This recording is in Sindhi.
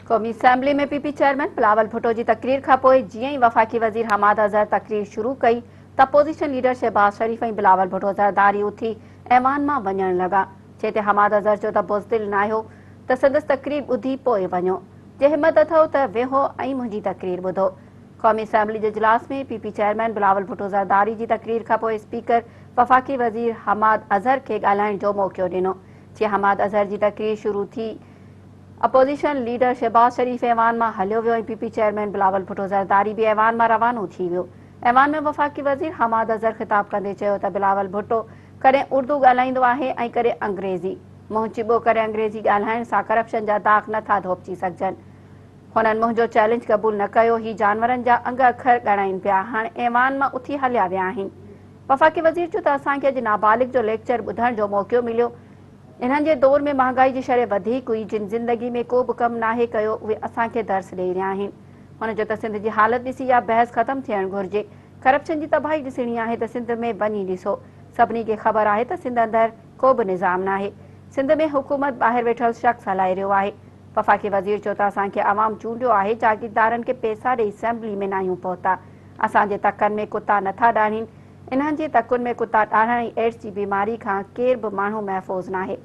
قومي assembly ۾ P P chairman Bilawal Bhutto جي تقرير کانپوء جيئن ئي وفاقي وزير حماد اظهر تقرير شروع ڪئي ته اپوزيشن ليڊر شهباز شريف ۽ بلاول ڀٽو زرداري اٿي ايوان مان وڃڻ لڳا جنهن تي حماد اظهر چيو ته بزدل ناهيو ته سندس تقرير ٻڌي پوء وڃو جي همت اٿئو ته ويهو ۽ منهنجي تقرير ٻڌو. قومي اسيمبلي جي اجلاس ۾ P P chairman Bilawal Bhutto Zardari جي تقرير کانپوء اسپيڪر وفاقي وزير حماد اظهر کي ڳالهائڻ جو موقعو ڏنو جيئن حماد اظهر جي تقرير شروع ٿي اپوزيشن ليڊر شهباز شريف ايوان مان هليو ويو ۽ P P chairman Bilawal Bhutto Zardari به ايوان مان روانو ٿي ويو. ايوان ۾ وفاقي وزير حماد اظهر خطاب ڪندي چيو ته بلاول ڀٽو ڪڏهن اردو ڳالهائيندو آهي ۽ ڪڏهن انگريزي، منهن چٻو ڪري انگريزي ڳالهائڻ سان ڪرپشن جا داغ نه ٿا ڌوپجي سگهجن. هنن منهنجو چئلينج قبول نه ڪيو، هي جانورن جا انگ اکر ڳڻائين پيا، هاڻ ايوان مان اٿي هليا ويا آهن. وفاقي وزير چيو ته اسان کي اڄ نابالغ جو ليڪچر ٻڌڻ جو موقعو مليو، انهن جي دور ۾ مهانگائي جي شرح وڌيڪ هئي، جن زندگي ۾ ڪو به ڪم ناهي ڪيو اهي اسان کي درس ڏئي رهيا آهن. هن چيو ته سنڌ جي حالت ڏسي اها بحث ختم ٿيڻ گهرجي، ڪرپشن جي تباهي ڏسڻي آهي ته سنڌ ۾ وڃي ڏسو، سڀني کي خبر آهي ته سنڌ اندر ڪو به نظام ناهي، سنڌ ۾ حڪومت ٻاهر ويٺل شخص هلائي رهيو آهي. وفاقي وزير چيو ته اسان کي عوام چونڊيو آهي، جاگيردارن کي پئسا ڏئي اسيمبلي ۾ ناهيون پهتا، اسان جي تڪن ۾ ڪتا نٿا ڏاڙهين، انهن جي تڪن ۾ ڪتا ڏاڙهڻ ۽ ايڊز جي بيماري کان ڪير به ماڻهو محفوظ ناهي.